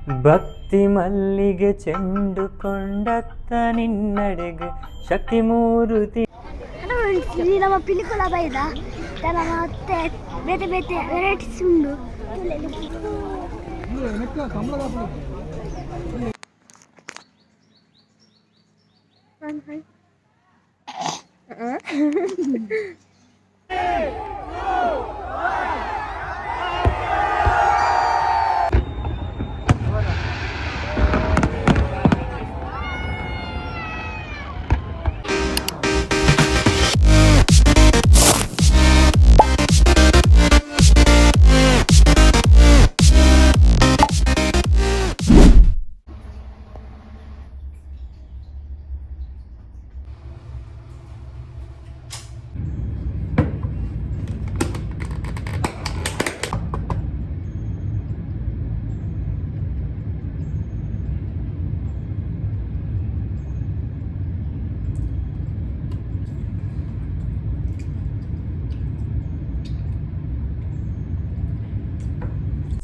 ಭಕ್ತಿ ಮಲ್ಲಿಗೆ ಚೆಂಡು ಕೊಂಡತ್ತ ನಿನ್ನಡೆಗೆ ಶಕ್ತಿ ಮೂರುತಿ. ಹಲೋ ಫ್ರೆಂಡ್ಸ್, ಇಲ್ಲಿ ನಮ್ಮ ಪಿಲಿಕುಲ ಬೈದ ತನ ಮತ್ತೆ ಬೇತೆ ಬೇತೆ ವೆರೈಟೀಸ್ ಉಂಡು.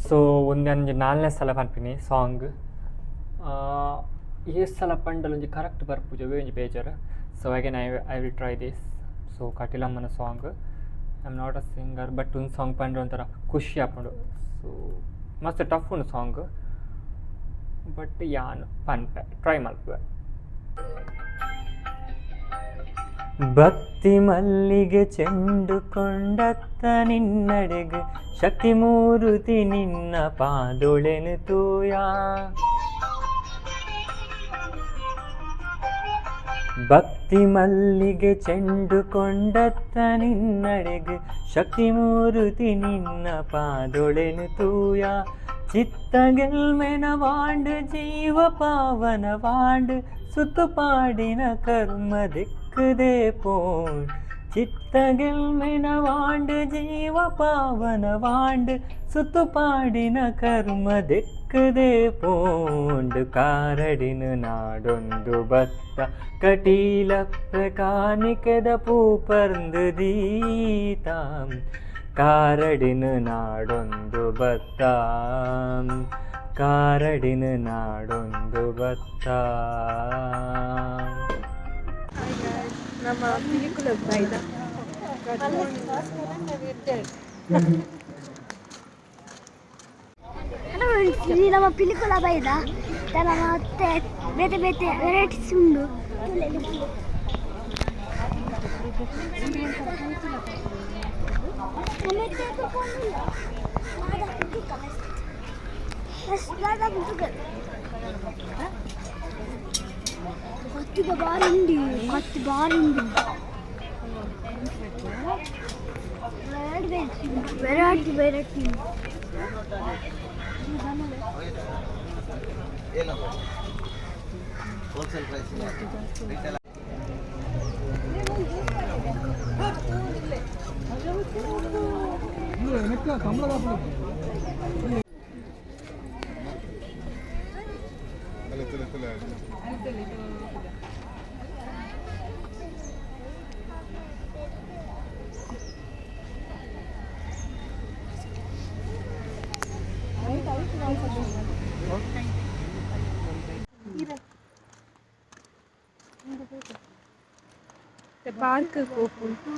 ಸೊ ಒಂದೊಂಜಿ ನಾಲ್ನೇ ಸಲ ಪನ್ಪಿನಿ ಸಾಂಗ್. ಏಸ್ ಸಲ ಪಂಡಲ ಒಂಜಿ ಕರೆಕ್ಟ್ ಬರ್ಪುಜಿ, ಅವೇ ಒಂಜಿ ಬೇಜಾರು. So again I will try this. So ಕಟೀಲಮ್ಮನ song. I am not a singer, but ಒಂದು ಸಾಂಗ್ ಪಂಡ್ರೆ ಒಂಥರ ಖುಷಿ ಆಪುಂಡು. ಸೊ ಮಸ್ತ್ ಟಫ್ ಉಂಡು ಸಾಂಗ್, ಬಟ್ ಯಾನ್ ಪನ್ಪೆ, ಟ್ರೈ ಮಲ್ಪುವೆ. ಭಕ್ತಿ ಮಲ್ಲಿಗೆ ಚೆಂಡು ಕೊಂಡತ್ತ ನಿನ್ನಡೆಗೆ ಶಕ್ತಿ ಮೂರುತಿ ನಿನ್ನ ಪಾದೊಳೆನು ತೂಯಾ. ಭಕ್ತಿ ಮಲ್ಲಿಗೆ ಚೆಂಡು ಕೊಂಡತ್ತ ನಿನ್ನಡೆಗೆ ಶಕ್ತಿ ಮೂರುತಿ ನಿನ್ನ ಪಾದೊಳೆನು ತೂಯ. ಚಿತ್ತಗೆಲ್ಮೆನ ವಾಂಡ್ ಜೀವ ಪಾವನ ವಾಂಡ್ ಸುತ್ತು ಪಾಡಿನ ಕರ್ಮ ದಿಕ್ಕುದೇ ಪೋಣ್. ಚಿತ್ತಗೆಲ್ಮೆನ ವಾಂಡ್ ಜೀವ ಪಾವನ ವಾಂಡ್ ಸುತ್ತು ಪಾಡಿನ ಕರ್ಮ ದಿಕ್ಕುದೇ ಪೋಂಡ್. ಕಾರಡಿನ ನಾಡೊಂದು ಬತ್ತ ಕಟೀಲ ಕಾನಿಕೆದ ಪೂಪರ್ಂದು ದೀತಾಂ. ಕಾರಡಿನ ನಾಡೊಂದು ಬತ್ತ, ಕಾರಡಿನ ನಾಡೊಂದು ಬತ್ತ. ನಮ್ಮ ಪಿಲಿಕುಲ ಬೈದ. ಹಲೋ ಫ್ರೆಂಡ್ಸ್, ಇಲ್ಲಿ ನಮ್ಮ ಪಿಲಿಕುಲ ಬೈದ ತನ ಮತ್ತೆ ಬೇತೆ ಬೇತೆ ವೆರೈಟೀಸ್ ಉಂಡು. ಕತ್ತಿದ ಬಾರಿ ಉಂಡು, ಕತ್ತಿ ಬಾರಿ ಉಂಡು. Variety variety. Wholesale price, retail. Park ಪೋಪುಂಡು.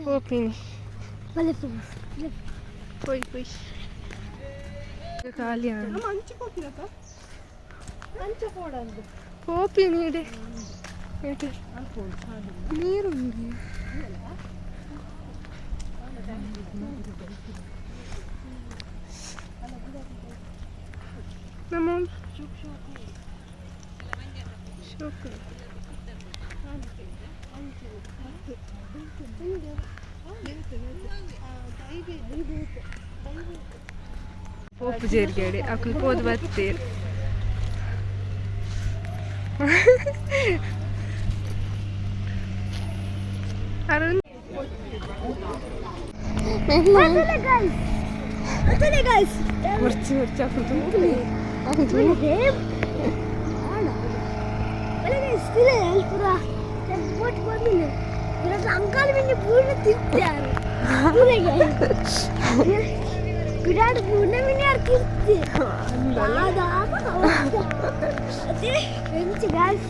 ಪೋಪಿನಿ. ಬಲೆ ಫ್ರೆಂಡ್ಸ್. ಪೋಯ್ ಪೋಯ್, ಖಾಲಿ ಪೋಪಿನಿ ಇಡೆ ನೀರುಂಡು. ನಮ್ಮ ಶೋಕು. ಪೋಪು ಜೇರ್ಗೇಡಿ ಅಕುಲು ಪೋದು ಬತ್ತೀರ್. ಅರುಣ್. Guys. ಅದೇ ಗೈಸ್. ಮುರ್ಚಿ ಮುರ್ಚಿ ಹಾಕುದು ಹಾಕುದು. ಅಂಕಲ್ ಮಿನಿ ಪೂರ್ಣ ತಿರ್ತಾರೆ. ವಿರಾಟ್ ಪೂರ್ಣ ಮಿನಿ ಯಾರು ತಿರ್ತಿ ಅದೇ ಎಂಚ ಗಾಯ್ಸ್.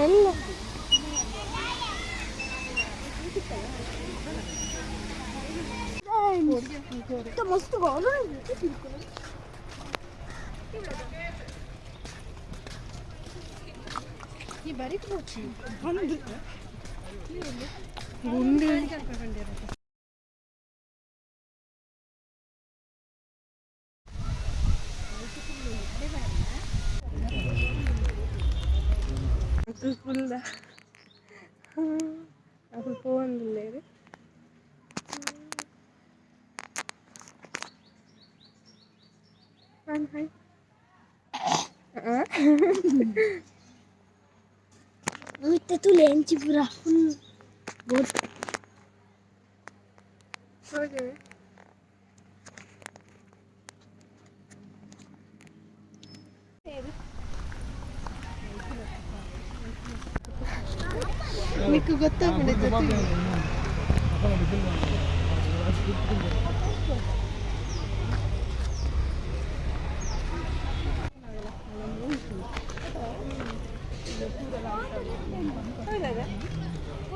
ಎಲ್ಲ ಮಸ್ತ್. ಗುಂಡು. ಅಕುಲು ಫುಲ್ಲ ಅಕುಲು ಪೋವೊಂದುಲ್ಲೆರ್. Hi hi. ಇತ್ತೆ ತುಲೆ ಎಂಚಿ ಪೂರ ಫುಲ್ ಬೋಟ್. ಹೋಗಿ. ನಿಕ್ಕು ಗೊತ್ತಾಗ್ಬಿಡಿದೆ.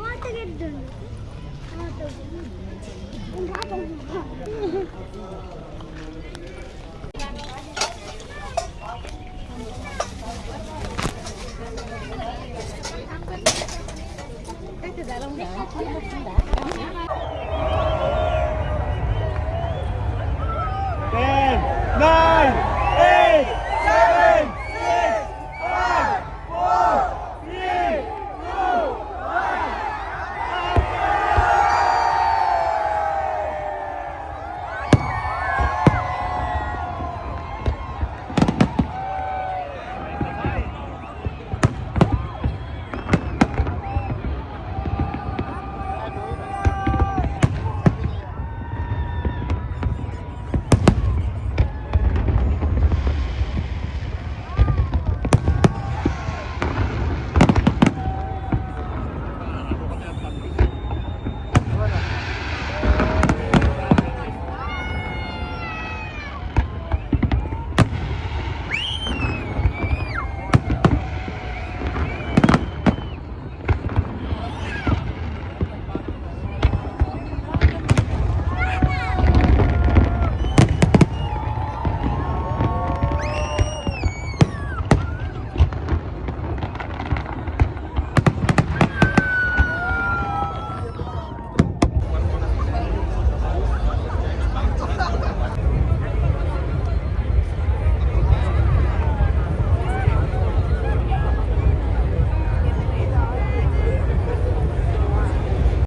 ಆಟ ಗೆದ್ದುಂಡು ಆಟ ಒಂದು ಆಟ.